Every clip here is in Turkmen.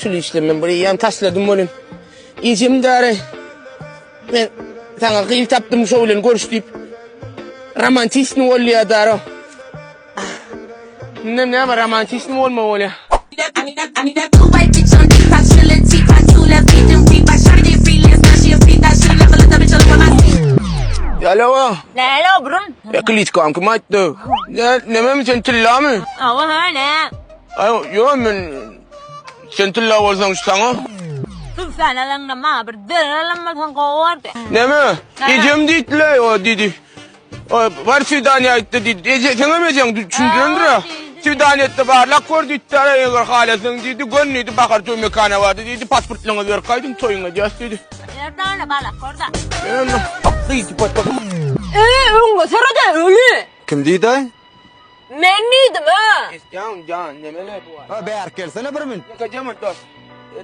Şul işle men bir eýýäm taşladym welin. Ejem däri men saňa gyz tapdym şo bilen görüş diýip. Romantisny bolýar däri. Indem näme romantisny bolma bolýar. Alo. Näle obrun? E kliçkam kim aýtdy? Ne, nememi sen tillamy? Awa ha ne? Aý, ýok men sen tylla bolsaň şu saňa. Sen alaňda maňa bir döner alan bolsaň gowy bordy. Näme? Ejem diýdiler, o diýdi. O bar swidaniýa aýtdy diýdi. Eje, seňem ejeň düşündirendir. Swidaniýa etdi, barlak gör diýdi, eger halasaň diýdi, gön diýdi, Bahar toý mekana bardy diýdi, pasportlaryňyzy berip gaýdyň, toýuňy edýäs diýdi. Erdana barlak gör-de. Ýöne, diýdi, pat-pat. Ee, öňňe seret-ä, öli. Kim diýdi-aý? Men diýdim a. Jan jan nemele bu wagt. Ha bärik gelsene bir min. Ýeke dost.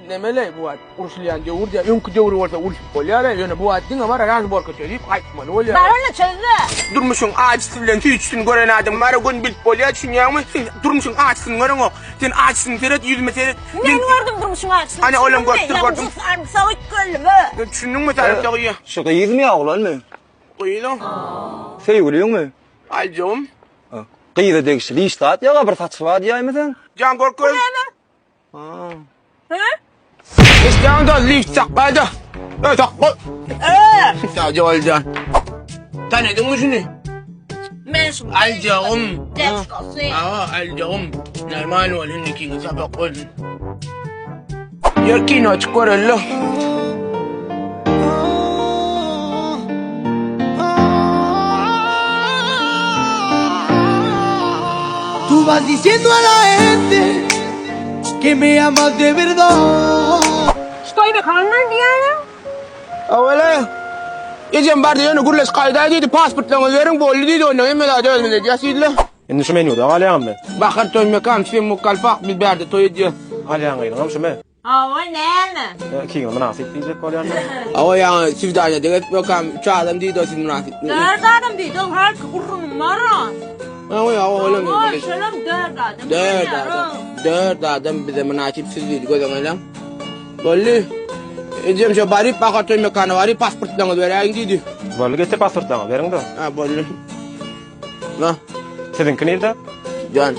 Nemele bu wagt uruşylýan döwür diýä. Öňki döwür bolsa uruşyp bolýar ýöne bu wagt diňe bara razborka çözüp gaýtmaly bolýar. Bar onda çözde. Durmuşyň ajysy bilen süýjüsini gören adam bara göni bilip bolýar düşünýäňmi? Sen durmuşyň ajysyny göreňok. Sen ajysyny seret ýüzüme seret. Men gördüm durmuşyň ajysyny. Ana olam görüpdir gördüm. Sarymsagy gördüm. Düşündiňmi sarymsagy? Şu gyzmy ýa oglanmy? Gyzyň. Söýgüliňmi? Aljagym. Gyza degişli hiç zat ýoga bir saçy bar diýäýmeseň. Jan gorkuz. Bu näme? Ha. He? Eşitýäňmi dost, lift sakla-da. Ö, sakla. Ee. Sagja bol jan. Tanadyňmy şuny? Men şu Aljagym. Depkasy. Awa, aljagym. Normal bol, indikiňi sapak bolsun. Ýör kino çyk göreli. Tú vas diciendo a la gente que me amas de verdad. Ştoý mekanlar diýýärler. Awala. Ejem bardy ýöne gürleşip gaýdaý diýdi, pasportlaryňyzy beriň boldy diýdi, ondan hemme zady özümiz edýäs diýdiler. Indi şu menýuda galýaňmy? Bahar toý mekan, sen bu kalpak, biz bärde toý edýäs. Alýan gyzyňam şumy? Hawa näme? Ikiňiz mynasyp diýjek bolýanmy? Hawa ýaňy swidaniýa degip ýokam, üç adam diýdi o siz mynasyp. Dört adam diýdi, ol hälki gurrunym bar-a. Hawa hawa olam. Hawa şolam dört adam. Dört adam. Dört adam bize mynasyp siz diýdi göz öňüne. Boldy. Ejem şo baryp Bahar toý mekana baryp pasportlaryňyzy beräýiň diýdi. Boldy getir pasportlaryňy beriň-de. Ha boldy. Na. Siziňki nirde? Jan.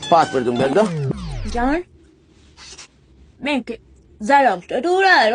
Pasportyňy ber-de. Jan. Meňki zalogda durar.